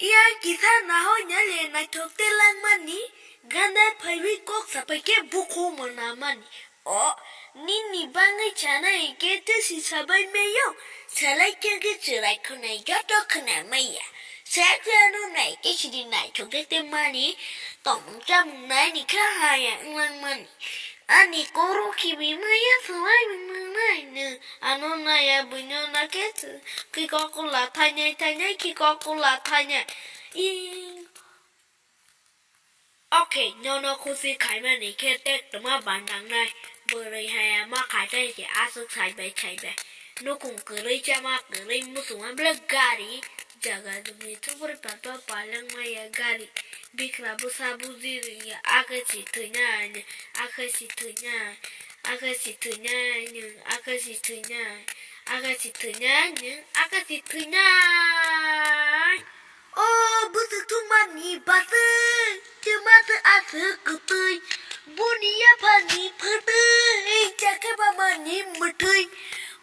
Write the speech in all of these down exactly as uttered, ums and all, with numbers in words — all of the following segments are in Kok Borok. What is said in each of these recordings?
Iya kisa nahoi nyale naithok te langmani, ganda phaiwi kok sapai khe bukhuk mwnamani. O, nini bangwi sanai khe tesi sabai meyo, salai khe khe chwrai khwnai joto khwnamaya. Sak ano nai khe sidi naithok te mani, tongmung chamung naini khe haya wng langmani. Ani koro khibi maya salai wng nangnai nwng, ano naya buino nakhe khikokula thainai thainai khikokula thainai. Ing. Oke, nono khusi khaimani khe tek toma bandangnai. Bwrwi haya ma khaitai khe aswk saibai saibai. Nukhung kwrwi chama kwrwi muchungma bwlwk gari. Jaga jumi thuburi pato palangmaya gari. Bikra bwsa buji rwngya akhe si thwinai nwng, akhe si thwinai, akhe si thwinai nwng, akhe si thwinai, akhe si thwinai nwng, akhe si thwinai. O bwswk thumani bwswk, twma se aswk kwtwi, boni yaphani phatwi, chakhe bamani mwthwi,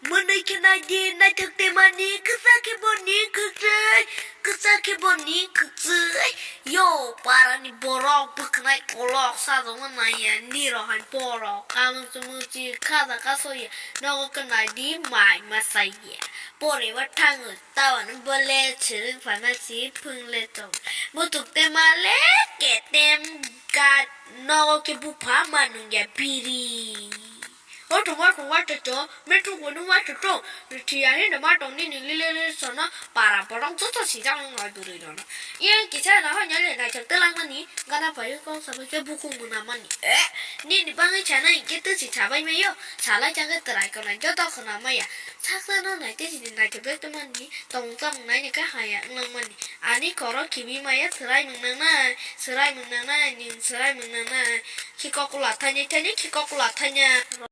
mwnwi khe naidi naithok temani, kwsa khe boni kwchwi, kwsa khe boni kwchwi. Yo, parani borok bwkhnai kolok sajokma naiya, nirok hai borok kamung chumung chi khaja kasoya, nogo khe naidi mai ma chaiya, pore ba thango. Tabani bole chwrwng phaima si phwng le tong. Muthuk tema le ketem gat nogo khe bupha ma nungya biri. O thungma thungma chocho, me thungma nungma chocho. Thiya hino ma tong nini lile lile sono para borok joto sijak nung noi bwrwi rono. Iyang kisa no hoi nyale naithok twlangmani gana phaiwi kok sabai khe bukhuk mwnamani. Eh, nini bangwi sana hinkhe twsi sabai mayo. Salai changkhe twrai khwnai joto khwnamaya. Saksa no nai tei sini naithok bai tongmani, tongmung chamung naina khe haya wng langmani. Ani khoro khibi maya swrai mung nangnai, swrai mung nangnai, nwng swrai mung nangnai. Khikokula thainai thainai, khikokula thainai.